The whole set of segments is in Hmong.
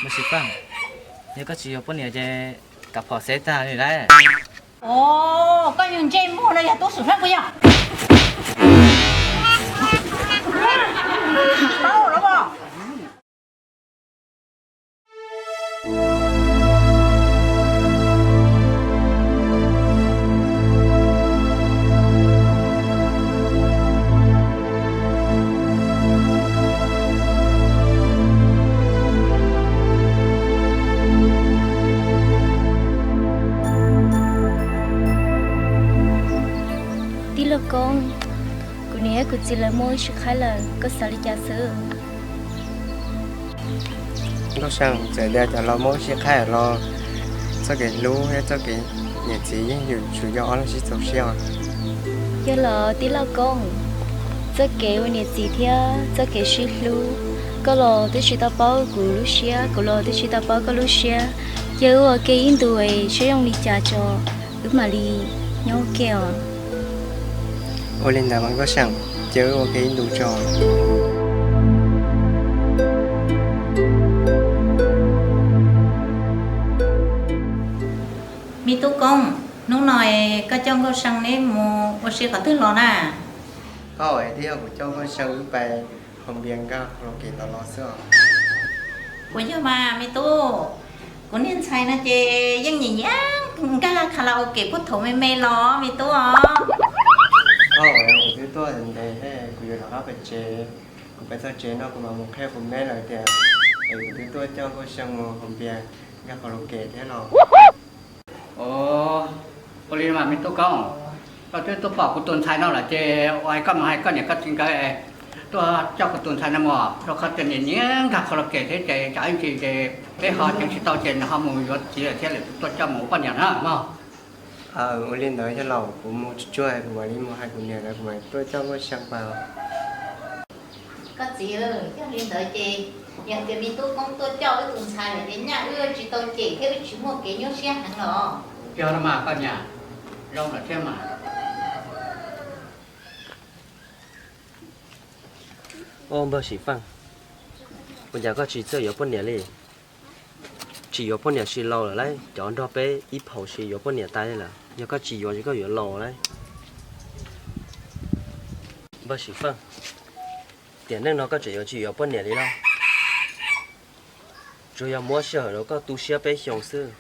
Npawg Sim Faj, yog koj tsis yuav poj niam ces kav phom xev tag li lauj. Os, koj yug ntsej muag no yog tub Xwm Faj puas yog? Tij laug Koob, kuv niam thiab kuv txiv lawv muaj ib sij qhaib lawm, koj xav li cas xwb? Nkauj See, txawm tias cov laus muaj ib sij qhaib los txoj kev hlub thiab txoj kev niam txiv yeej yuav tsum yog ob leeg sib txaus siab os. Yog los tij laug Koob, txoj kev ua niam txiv thiab txoj kev sib hlub, koj los twb tsis tau paub kuv lub siab, kuv los twb tsis tau paub koj lub siab. Cia wb ua ke ib ntus es saib zoo li cas tso, wb mam li nyob ua ke os. Ua li ntawd mas Nkauj See, cia wb ua ke ib ntus tso. Me tub Koob, hnub no koj coj Nkauj See neb mus ua si qhov twg los na? Koj, twb yog kuv coj Nkauj See wb pais haus npias nkag qhov los kev tod los xwb os. Puas yog mas me tub? Kuv niag ntxhais no ces yeej nyiam nyiam nkag karaoke puag thaum me me los me tub os. Koj, kuv twb tuaj ntev, kuv yuav rov qab pais tsev. Kuv pais txog tsev no kuv mam mus qhia kuv me lawv tias es kuv twb tuaj coj Nkauj See mus haus npias nkag qhov los kev thiab los. Os, ua li mas me tub Koob, koj twb tuaj pom kuv tus ntxhais no lawm ces ua li koj mus hais koj niam koj txiv nkawd tuaj coj kuv tus ntxhais no mus, rau qhov tias nyiam nyiam nkag qhov los kev thiab ces tsam ib ntsis ces peb ho ceev tsis tau ces nws ho mus yuav txiv lawm thiab lawv tuaj coj mus ua poj niam na mog. Ua li ntawd yog los kuv mus tsuag tsuag kuv mam li mus hais kuv niam lawv kuv mam tuaj coj Nkauj See pais. Koj txiv, yog li ntawd ces yog tias me tub Koob tuaj coj wb tus ntxhais lawm ces nyaj wb tsis tau cem thiab wb tsis muaj kev nyuaj siab heev los? Yog no mas koj niam, zoo lawm thiab mas. Os npawg Sim Faj, ua cas koj tsis txawj yuav poj niam li? Tsis yuav poj niam sis laus lawm lauj, cov nrog peb ib phaum sis yuav poj niam tas li lawm, yog koj tsis yuav ces koj yuav laus lauj. Npawg Sim Faj, tiam neej no koj tseem yuav tsis yuav poj niam li los? Tsuas yog muab sij hawm rau koj tu siab peb xyoos xwb,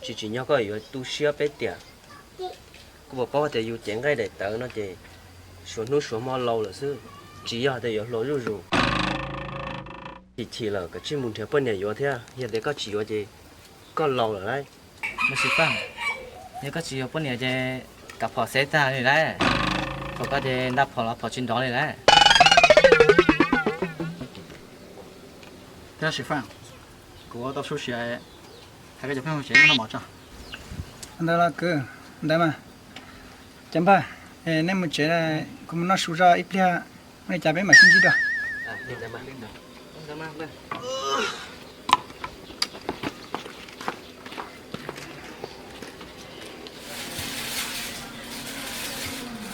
tsis tsim nyog koj yuav tu siab peb tiam. Koj puas paub tias yus cev nqaij daim tawv no ces suav hnub suav hmo laus lawm xwb, tsis yog tias yuav hluas zuj zus. Chim chim lawm koj tsij mus nrhiav poj niam yuav thiab, yog tias koj tsis yuav ces koj laus lawm lauj. Npawg Sim Faj, yog koj tsis yuav poj niam ces kav phom xev tag li lauj, phom koj ces nta phom los phom tsis nrov li lauj. Thiab Sim Faj, kuv ua tau suab siav, hais koj cov phooj ywg tsev noj mov tso. Ntawd los kwv, ntawd mas. Cov npawg, nej mus tsev, kuv mus noj su zog ib pliag, muaj li cas peb mam sib ntsib dua.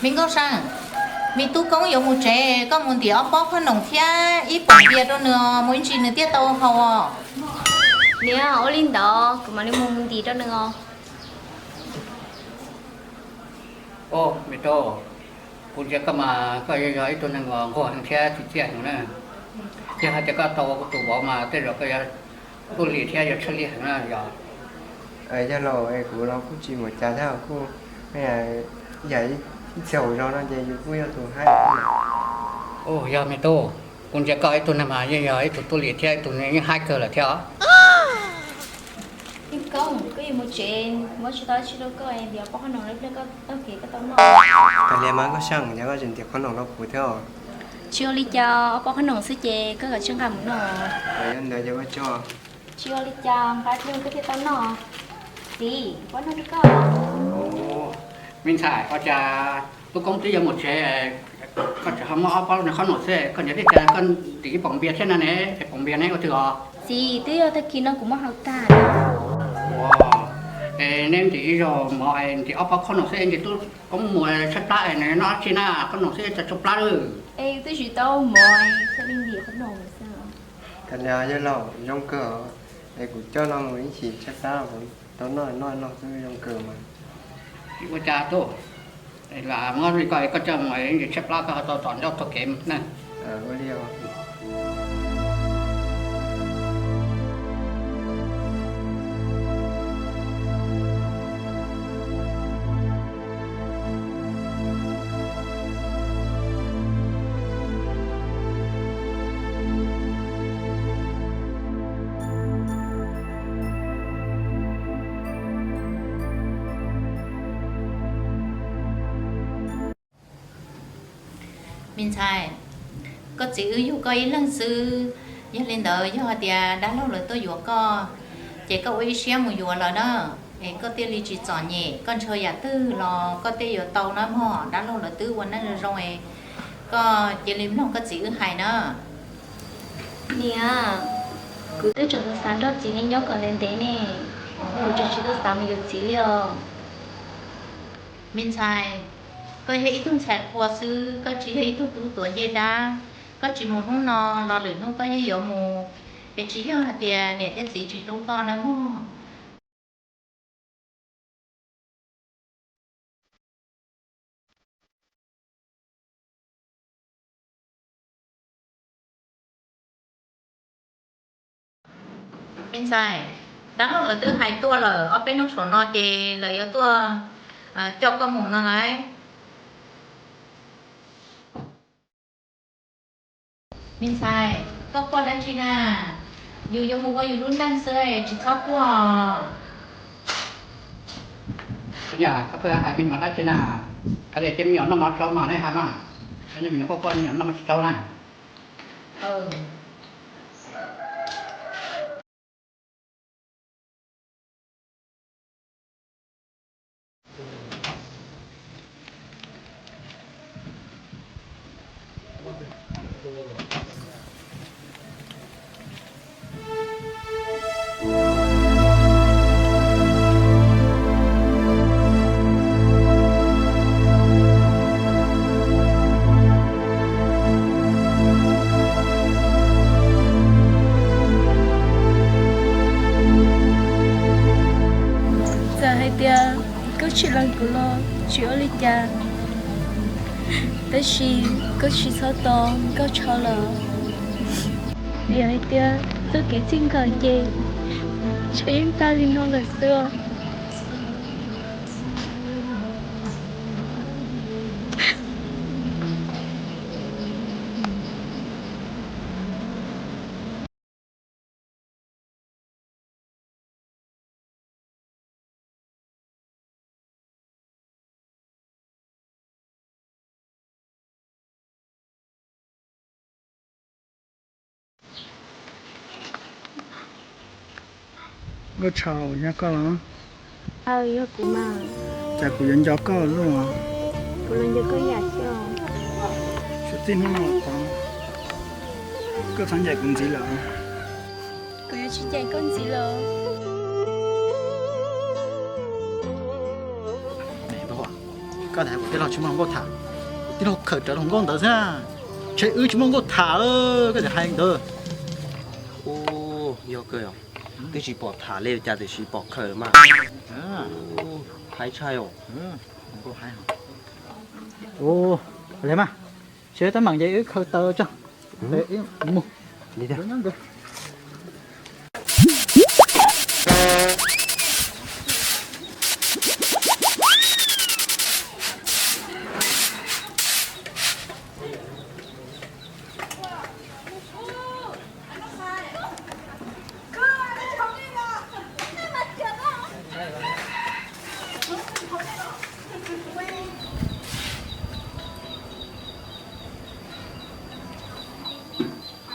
Me Nkauj See, me tub Koob yuav mus tsev, koj mus ntim ob pob qhob noom thiab ib pob npias rau nws os, mus ib ntsis nws thiaj tau haus os. Niam, ua li ntawd kuv mam li mus ntim rau nws os. Os me tub, kuv ntsia koj mas koj yuav yog ib tug neeg uas nquag heev thiab tsim txiaj heev na. Yog hais tias koj tau ua kuv tus vauv mas tej zaum koj yuav tuaj lim thiab yuav tshaj lij heev na yog. Yog los kuv los kuj tsis mus cas thiab kuj yam ib txhia hauv zos no ces yus kuj yog tus haib. Yog me tub, kuv ntsia koj ib tug neeg mas yeej yog ib tug tuaj lim thiab ib tug yeej haib kawg lawm thiab os. Koob, koj yuav mus tsev, muab tsis tau tsis rau koj ntim ob pob qhob noom ib pliag koj taug kev koj tau noj. Kav liam mas Nkauj See, yog koj tseem ntim qhob noom rau kuv thiab os. Tsis ua li cas, ob pob qhob noom xwb ces koj kav tsij nqa mus noj. Yog ntawd ces ua tsaug. Tsis ua li cas, nqa ib pliag koj thiaj tau noj. Txiv, pob noj rau koj. Me ntxhais, ua cas tub Koob twb yuav mus tsev, koj tseem ho muab ob pob qhob noom xwb, koj niam thiaj tias koj ntim ib pob npias thiab no ne, es pob npias ne ua twg os? Txiv, twb yog tag kis no kuv muab haus tag. Ua, es neb ntim ib zaug mov es ntim ob pob qhob noom xwb es ntim tub Koob mus tshaib plab es nws noj dab tsi na, qhob noom xwb tau tsau plab lawm. Es twb tsis tau mov, thiaj li ntim qhob noom xwb. Koj niam yawg laus, zoo kawg os. Es kuv coj no mus ib chim tshaib plab, kuv tau noj noj no xwb, zoo kawg mas. Ua cas tuaj, muab li koj, koj coj mus tshaib plab koj ho tau tom ncauj taug kev na. Ua li os. Me ntxhais, koj txiv wb yug koj ib leeg xwb, yog li ntawd yog hais tias dab laug lawv tuaj yuav koj, ces koj ua ib siab mus yuav lawv na. Es koj thiaj li tsis txom nyem, koj ntshaw yam twg los koj thiaj yuav tau na mog. Dab laug lawv twb ua neej zoo zoo es koj cia li mloog koj txiv wb hais na. Niam, kuv twb tseem xav nrog txiv nyob kom ntev ntev ne, kuv tseem tsis tau xav mus yuav txiv li os. Me ntxhais, koj yog ib tug ntxhais qhua xwb, koj tsis yog ib tug tub tuav ncej dab. Koj tsis mus hnub no los lwm hnub koj yeej yuav mus, es tsis yog hais tias niam thiab txiv tsis hlub koj na mog. Me ntxhais, dab laug lawv twb hais tuaj lawm, ob peb hnub saum no ces lawv yuav tuaj coj koj mus no lauj. Me ntxhais, koj quaj dab tsi na? Yus yuav mus ua yus lub neej xwb, tsis txhob quaj. Yog koj hais me nyuam dab tsi na? Hais tias cia me nyuam noj mov tsau mas nej hais mas, me nyuam quaj quaj me nyuam noj mov tsis tsau na. Txawm hais tias koj tsis lees kuv los tsis ua li cas, tab sis koj tsis txhob tos nkauj tsho lawm. Vim hais tias txoj kev txij nkawm ces ntshe yeej tag li no lawm xwb. Nkauj tsho, nyob koj los? Yog kuv mas. Cas kuv yuav nco koj luaj? Kuv los nco koj yam xwb. Txij hnub no tod, koj txhob ncaim kuv ntxiv lawm. Kuv yuav tsis ncaim koj ntxiv lawm. Koj hais kuv tij laug tsis muaj hluas nkauj tham, kuv tij laug khaws rawv hluas nkauj ntawd xwb. Ntshe wb tsis muaj nkauj tham, koj tseem hais ntawd. Ub, yog kawg, twb tsis pom tham li cas tiam sis pom khaws mas. Hais tshaj os. Ua li mas, tsis teeb meem ces wb khaws taws tso. Mus.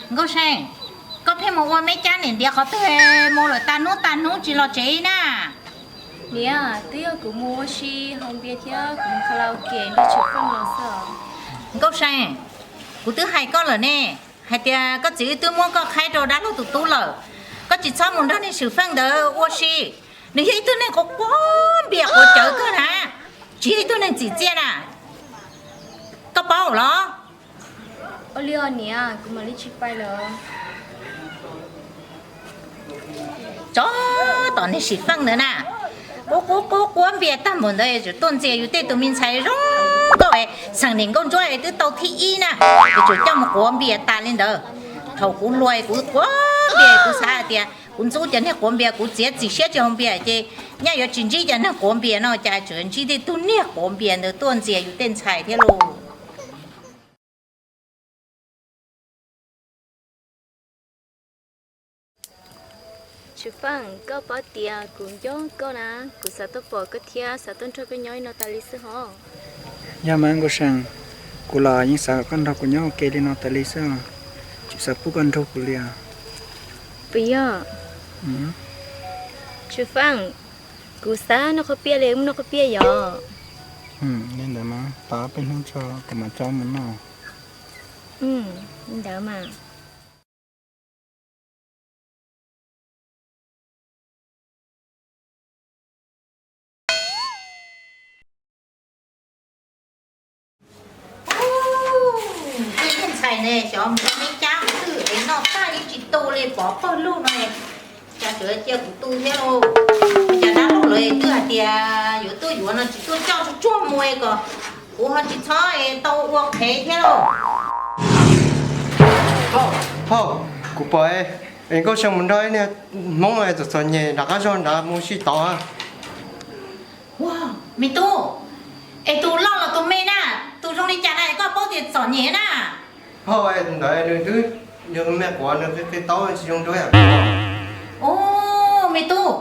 Nkauj See, koj pheej mus ua me cab niam ntiav qhov twg mus lawm tag hnub tag hnub tsis los tsev na? Niam, twb yog kuv mus ua si haus npias thiab kuv mus karaoke nrog Tshwm Feej los xwb. Nkauj See, kuv twb hais koj lawm ne, hais tias koj txiv wb twb muab koj qhaib rau dab laug tus tub lawm, koj tsis txhob mus nrog niag Tshwm Feej ntawd ua si. Nws yog ib tug neeg quav quav npias quav cawv kawg na, tsis yog ib tug neeg txim txiaj na. Koj paub los? Ua li os niam, kuv mam li tsis pais lawm. Tsov tom niag Sim Feej ntawd na, quav quav quav quav npias tag npaum ntawd, tuaj ntxias yus tej tus me ntxhais zoo nkauj, xeem niam nkauj ntsuab twb tau thib ib na, yuav tsum coj mus quav npias tas li ntawd. Thaum kuv hluas kuv quav npias kuv xav hais tias kuv ntxub cov niag quav npias, kuv txiav txim siab tsis haus npias ces nyaj yuav tsis ntsib cov niag quav npias no, cas tseem ntsib tej tug niag quav npias ntawd tuaj ntxias yus tej ntxhais thiab lauj. Tshwj Feej, koj paub tias kuv nco koj na, kuv xav tuaj pom koj thiab xav tuaj nrog koj nyob ib no tas li xwb hos. Yog mas Nkauj Seej, kuv los yeej xav kom koj nrog kuv nyob ua ke li no tas li xwb, tsis xav pub koj nrug kuv li os. Puas yog? Tshwj Feej, kuv xav noj qhauv piaj li, mus noj qhauv piaj yom. Li ntawd mas tos peb hnub tso kuv mam coj mus noj. Li ntawd mas. Tej niag ntxhais ne xyov mus ua me cab twg es noj tag yeej tsis tu li, pov pawg lug no, cas tseem cia kuv tu thiab lauj. Cas dab laug lawv twb hais tias yuav tuaj yuav no tsis tuaj coj tsuag tsuag mus es kom kuv ho tsis txhob es tau ua qhev thiab lauj. Phauj, kuv pom es Nkauj Seej mus nrog ib niag Hmoob txom txom nyem nram qab zog nrad mus sib tov. Ua, me tub, es tus loj los tus me na, tus zoo li cas na es koj paub tias txom nyem na? Phauj, ntawd nws twb yog me quav nws qi taub tsis zoo nrog. Ub, me tub,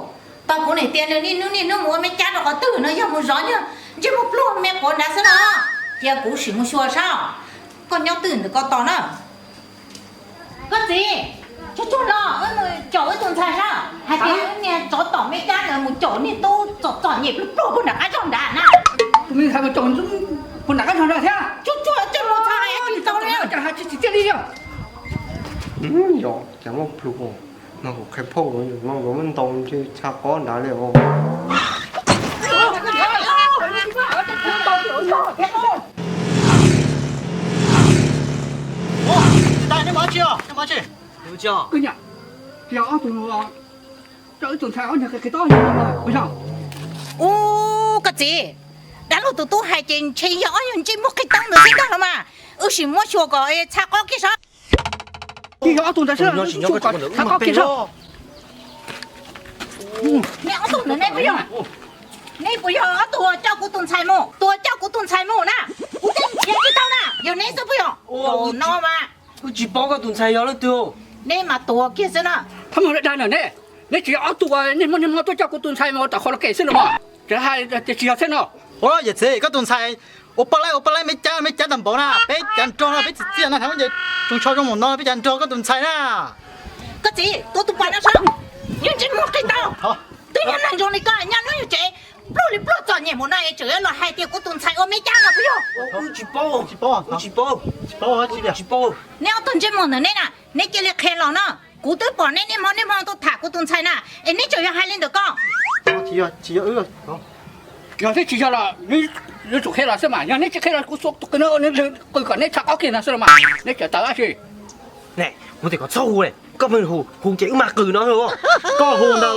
tau kuv niam tias nws niaj hnub niaj hnub mus ua me cab rau qhov twg no yog mus zov nyuag ntsej muag pluag me quav nrad xwb no. Cia kuv sim mus xyuas saib koj nyob twg ntawm ko tos na. Koj txiv, tsuag tsuag los wb mus caum wb tus ntxhais saib hais tias wb niag tsov tom me cab ntawd mus caum niag tub txom txom nyem pluag pluag puag nram qab zog nrad na. Tus me ntxhais mus caum puag nram qab zog nrad thiab. Tsuag tsuag coj mus txog hais tsis tau li. Cas hais tsis txiaj li os. Yog cas muaj plhu no kuv qhia phauj no muab ntaus ntshe txha qob nrad li os. Ua, tais, nej mus dab tsi os? Nej mus dab tsi? Ub, koj txiv, dab laug tus tub hais ces ntshe yog ob yog ntsej muag qi taub ntawd xwb ntag los mas. Wb sim muab xyuas kom txha qob kiag saib. Tsis yog ob tug ntawd xwb, txha qob kiag saib. Neb ob tug ntawd neb puas yog, neb puas yog ob tug coj kuv tus ntxhais mus, tus coj kuv tus ntxhais mus na? Kuv twb nrhiav tsis tau na, yog neb xwb puas yog? No mas. Wb tsis paub koj tus ntxhais yog leej twg. Neb mas tuag kiag xwb na. Thab mus dag na neb, neb tsis yog ob tug niag hmoob niag hmoob tuaj coj kuv tus ntxhais mus tom qhov los kem xwb los mas. Tsis hais tias tsis yog thiab no. Ua yawm txiv, koj tus ntxhais ua paj laib ua paj laib me cab me cab tag npaum na, peb cav nrog no peb txiv txiaj na, thaum ces tsoos tsho zoo mus no peb cav nrog koj tus ntxhais na. Koj txiv, tuav tus pas no saib, yog ntsej muag qi taub. Twb yog neeg zoo li koj nyob hnub yug tsev, pluag li pluag txom nyem mus no es tseem yuav los hais tias kuv tus ntxhais ua me cab no puas yog? Wb tsis paub, tsis paub, tsis paub, tsis paub. Neb ob tug ntsej muag ntawm neb na, neb cia li qhia los no. Kuv twb pom neb niaj hmo niaj hmo tuaj tham kuv tus ntxhais na, es neb tseem yuav hais li ntawm ko. Tsis yog, tsis yog wb. Yog thiab tsis yog los neb yuav tsum qhia los xwb mas, yog neb tsis qhia los kuv xuas tus qw no, qw kom neb txha qob kiag no xwb los mas, neb tseem tawm dab tsi? Ne, kuv tias kom txhob hu, koj pheej hu, hu ces wb mag qw no. Koj hu ntag,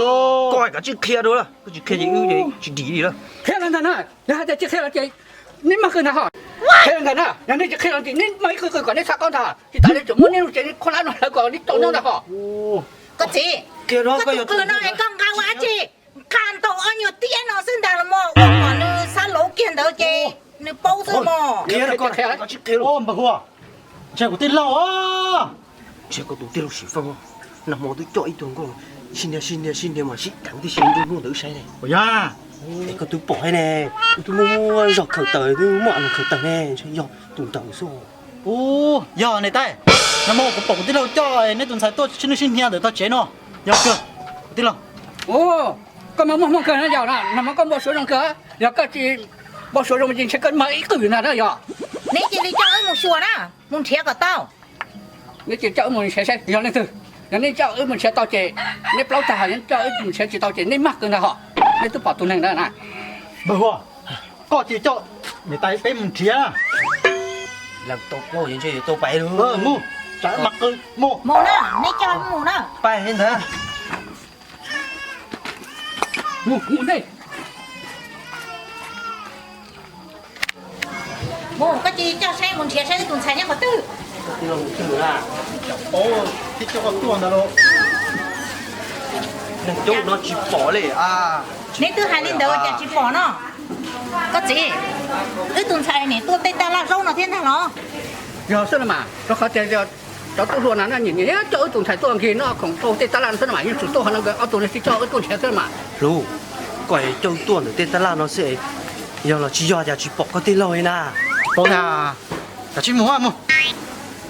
koj hais kom tsis qhia rau, koj tsis qhia ces wb tsis dim li lawm. Qhia los ntag na, yog hais tias tsis qhia los ces neb mag qw ntag ho. Qhia los ntag na, yog neb tsis qhia los ces neb mag ib qw qw kom neb txha qob ntag, tsis tas li tseem muab neb lub tsev khov lab no hlawv kom neb tau nyob ntag ho. Koj txiv, koj tus qw no es koj nqa ua dab tsi? Nqa ntau ob nyuag tiab no xwb ntag los mas, ua kom nws xav lauv kiag ntawd ces nws paub xwb mog. Npawg Huab, ntshe kuv tij laug, ntshe koj tus tij laug Sim Feej, nag hmo twb coj ib tug nkauj sib ntiag sib ntiag sib ntiag mas sib dheev tib si nruab hnub ntawd wb saib ne. Ua yog, es koj twb pom thiab ne, wb twb muaj zog khaws taws, twb muaj a khaws taws ne, ntshe yog tus ntawd xwb. Ub, yog ne tais, nag hmo kuv pom kuv tij laug coj neb tus ntxhais tuaj sib ntiag sib ntiag ntawm tog tsev no, yog kawg kuv tij laug. Ub, koj mas muaj hmoo kawg na yog, nag hmo koj npau suav zoo kawg, yog koj tsis npau suav zoo ces ntshe koj mag ib qw ntag na yog. Neb cia li coj wb mus xyuas na, mus nrhiav kom tau. Neb cia li coj wb mus nrhiav saib yog leej twg, yog neb coj wb mus nrhiav tau ces neb plaub tag, yog neb coj wb mus nrhiav tsis tau ces neb mag qw ntag ho. Neb twb pom tus neeg ntawd na. Npawg Huab, koj cia li coj niam tais peb mus nrhiav. Lam tau paub, ntshe yuav tau pais lawm. Mus. Tsam mas qw mus. Mus na, neb coj mus na. Pais li ntawd. Mus, mus nej. Mus, koj cia li coj saib mus nrhiav saib wb tus ntxhais nyob qhov twg. Thiab coj koj tuaj ntawd los. Neeg coob no tsis pom li a. Neb twb hais li ntawd ua cas tsis pom no? Koj txiv, wb tus ntxhais nim tuaj tej taj laj zaub no thiab ntag los? Yog xwb no mas, rau qhov tias cov tub hluas na nyiam nyiam coj wb tus ntxhais tuaj nqis no khoom rau tej taj laj no xwb no mas, yeej tsuas tuaj qhov no nkawd ob tug no thiaj coj wb tuaj nrhiav xwb no mas. Hlub, koj coj wb tuaj ntawm tej taj laj no xwb, yog los tsis yog cas tsis pom koj tij laug li na. Paub na, kav tsij mus mus.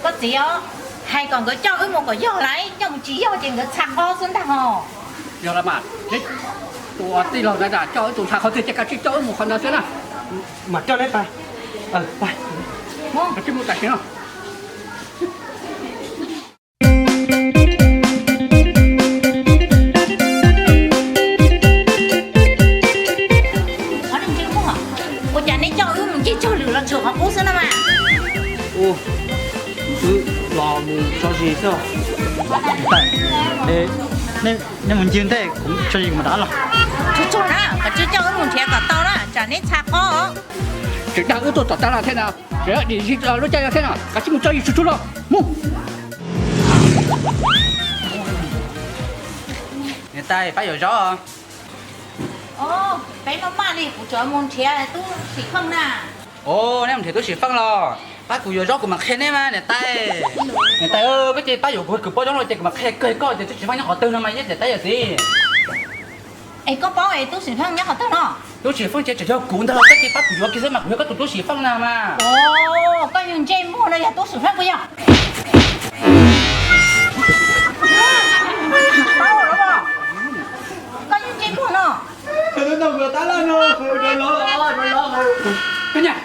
Koj txiv os, hais kom nkawd coj wb mus kom yog lawm, coj mus tsis yog ces nkawd txhaj qhob xwb ntag hos. Yog los mas, tus tij laug ntawd coj wb tus ntxhais qhov twg ces kav tsij coj wb mus qhov ntawd xwb na. Mas coj neb pais. Kav tsij mus tam sim no. Ua cas neb coj wb mus ncig tsawg lwm los tsuas qhov qub xwb no mas? Wb los mus tso zis xwb. Nej mus ncig ntej, kuv tso zis kuv mam rov los. Tsuag tsuag na, kav tsij coj wb mus nrhiav kom tau na, tsam neb txhaj qhob. Tseem dag wb tuaj tom taj laj thiab no, tseem dim zis lub caij no thiab no, kav tsij mus tso zis tsuag tsuag los mus. Niam tais, pab yuav zaub. Peb maj maj li, kuv tseem mus nrhiav tub Sim Feej na. Os, neb mus nrhiav tub Sim Feej los? Pab kuv yuav zaub kuv mam qhia neb mas niam tais. Niam tais, koj cia pab yuav kuv, kuv paub zaub no ces kuv mam qhia kawg koj tias tub Sim Feej nyob qhov twg no mas ib niam tais yawm txiv. Es koj paub es tub Sim Feej nyob qhov twg no? Tub Sim Feej ces tseem yog kuv ntag, koj cia pab kuv yuav kiag xwb mas kuv yog koj tus tub Sim Feej na mas. Os, koj yug ntsej muag no yog tub Sim Feej puas yog? Koj yug ntsej muag no. Koj niag,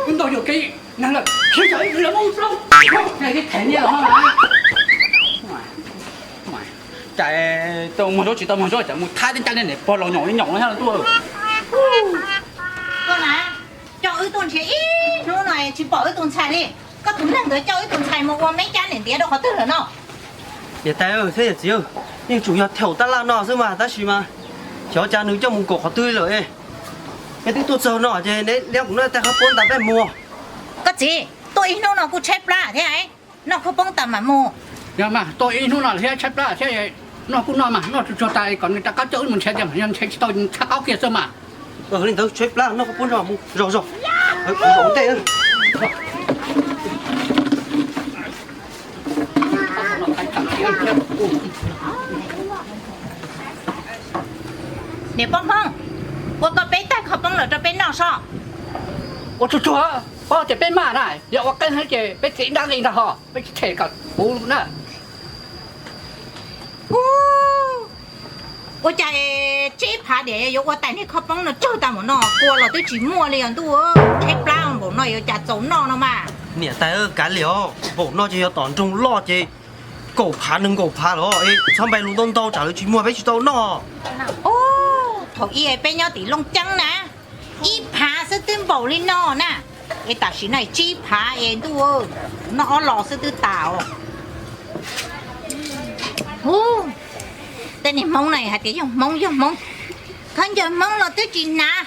wb ntaus yuam kev nag lawm, khiav tsam ib ntsis los muab wb plaub, nag ib them niag los mas. Cas tau muag zaub tsis tau muag zaub cas mus thab tej caj niam pog los nyaum li nyaum no thiab tuaj. Koj na, coj wb tuaj nrhiav ib hnub no tsis pom wb tus ntxhais li. Koj tus neeg ntawd coj wb tus ntxhais mus ua meb cab niam ntiav rau qhov twg lawm no? Niam tais thiab yawm txiv, yeej tsuas yog thaum tab laj no xwb mas tab sis mas xyov cas nws coj mus nkaum qhov twg lawm. Neb twb tuaj txog no ces neb liab kuv noj tag khaub poob tas peb mus. Koj txiv, tuaj ib hnub no kuj tshaib plab thiab, noj khaub poob tas mam mus. Yog mas, tuaj ib hnub no thiab tshaib plab thiab, noj kuj noj mas, noj tsuag tsuag tas kom nws rov qab coj wb mus nrhiav tias yog nrhiav tsis tau txhaj qaub kiag xwb mas. Li ntawd tshaib plab noj khaub poob zog mus zog zog. Ntej. Niam poj Hmoob, ua koj peb taig khaub poob los rau peb noj sob. Ua tsuag tsuag, paub tias peb maj na, yog ua qeeb heev ces peb txiv dab li ntag hos, peb tsis them kom puv na. Ua cas tsib phav diam yuav ua tais niag khaub poob no tsawg tas npaum no, kua los twb tsis muaj li os ntuj, tshaib plab npaum no yuav cas txaus noj no mas. Niam tais, kav liam os, npaum no ces yog tom nroog loj ces kaum phav nees nkaum phav los es txhob npaj lus ntau ntau tsam lawv tsis muag peb tsis tau noj. Thaum ub peb nyob tim Looj Ceeb na, ib phav xwb twb npaum li no na, es tam sim no tsib phav es ntuj, noj ob los xwb twb tas os. Hu, tej niag Hmoob no hais tias yog Hmoob yog Hmoob, khaub ncaws Hmoob los twb tsis hnav,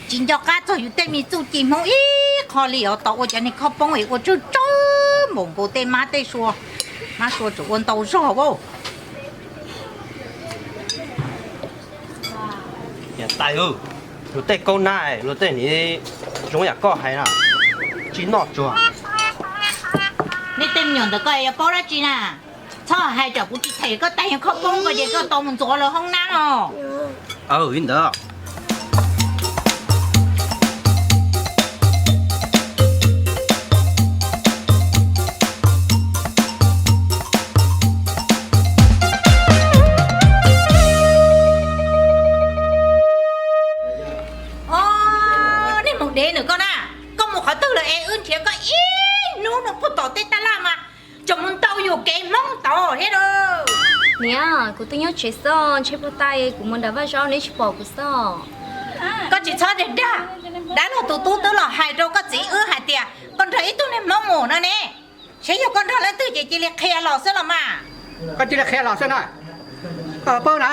tsis nco qab txog yus tej me txuj ci Hmoob ib qho li os, tau ua cov niag khaub poob es ua tsawg tsawg npaum nkaus tej mab tej sua, mab sua tseem ua ntau zog as. Niam tais, luag tej kaub nab luag tej nim zoo yam koj hais na, tsis noj tsuag. Nej tej me nyuam ntawd koj yuav paub dab tsi na? Txhob hais tsam kuv tsis them koj tais khaub poob ko ces koj tau mus ntxuav lawv hoob nab no. Li ntawd. Os, niag maum dev ntawm koj na, koj mus qhov twg lawm es wb nrhiav koj ib hnub no puag tom tej taj laj mas tseem mus ntau yuam kev Hmoob tod thiab lauj. Niam, kuv twb nyob tsev xwb, ntshe puag ta kuv mus nram vaj zaub neb tsis pom kuv xwb. Koj tsis txhob dag dag, dab laug tus tub twb los hais rau koj txiv wb hais tias koj nrog ib tug niag Hmoob mus no ne. Saib yog koj nrog leej twg ces cia li qhia los xwb los mas. Koj cia li qhia los xwb na. Koj paub na,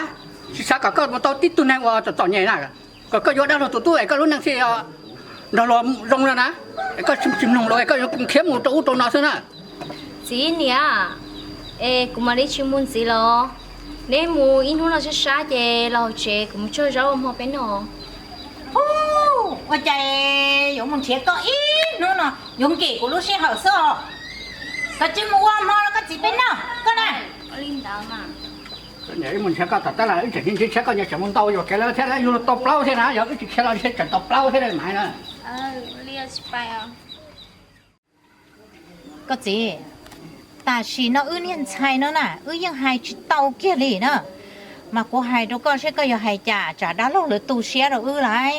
tsis xav kom koj mus tau tib tug neeg uas txom txom nyem na, kom koj yuav dab laug tus tub es koj lub neej thiaj nrog luag zoo no na. Es koj tsis mloog luag es koj yuav khiav mus rau ub rau no xwb na. Txiv niam, es kuv mam li tsis mus ntxiv los? Neb mus ib hnub no sab sab ces los hauv tsev kuv mus tsuag zaub ua hmo peb noj. Hu, ua cas yuav mus nrhiav koj ib hnub no, yuav nkim kuv lub sij hawm xwb os. Koj tsis mus ua hmo los koj txiv peb noj koj na. Ib mus nrhiav koj tom tab laj wb tseem ntsib tshiab, koj nyias tseem mus ntaus yuam kev lawv thiab, yug tau plaub thiab na, yog wb tsis khiav los ntshe tseem tau plaub thiab mas na. Koj txiv, tam sim no wb niag ntxhais no na wb yeej hais tsis tau kiag li na, mas kuv hais rau koj seb koj yuav hais cas tsam dab laug lawv tu siab rau wb lauj.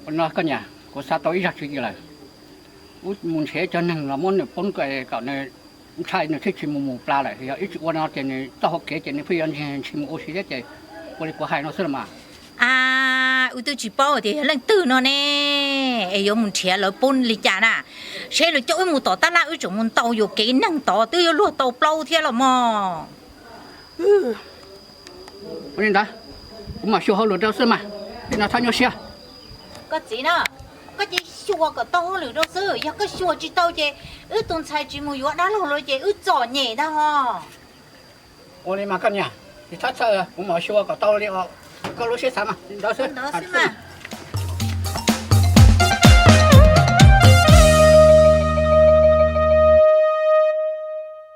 Ua no koj niam, kuv xav tau ib zaj tswv yim lawm. Wb mus nrhiav cov neeg los muab nws poob kom nws ntshai nws thiaj tsis mus mus plas lawm, yog wb tsis ua no ces nws txoj hau kev ces nws pheej yuav ntshis mus ua si thiab ces ua li kuv hais no xwb los mas. A, wb twb tsis paub tias yog leej twg no ne, es yuav mus nrhiav lawv poob li cas na. Seb lawv coj wb mus tom tab laj wb tseem mus ntaus yuam kev neeg tod twb yuav luag tau plaub thiab los mog. Ua li ntawd, kuv mam xyuas hauj lwm rau xwb mas, li no txhob nyuaj siab. Koj txiv na, koj cia xyuas kom tau hauj lwm rau xwb, yog koj xyuas tsis tau ces wb tus ntxhais tsis mus yuav dab laug lawm ces wb txom nyem ntag hos. Ua li mas koj niam, tsis txhob txhawj, kuv mam xyuas kom tau li koj lub siab xav mas, li ntawd xwb.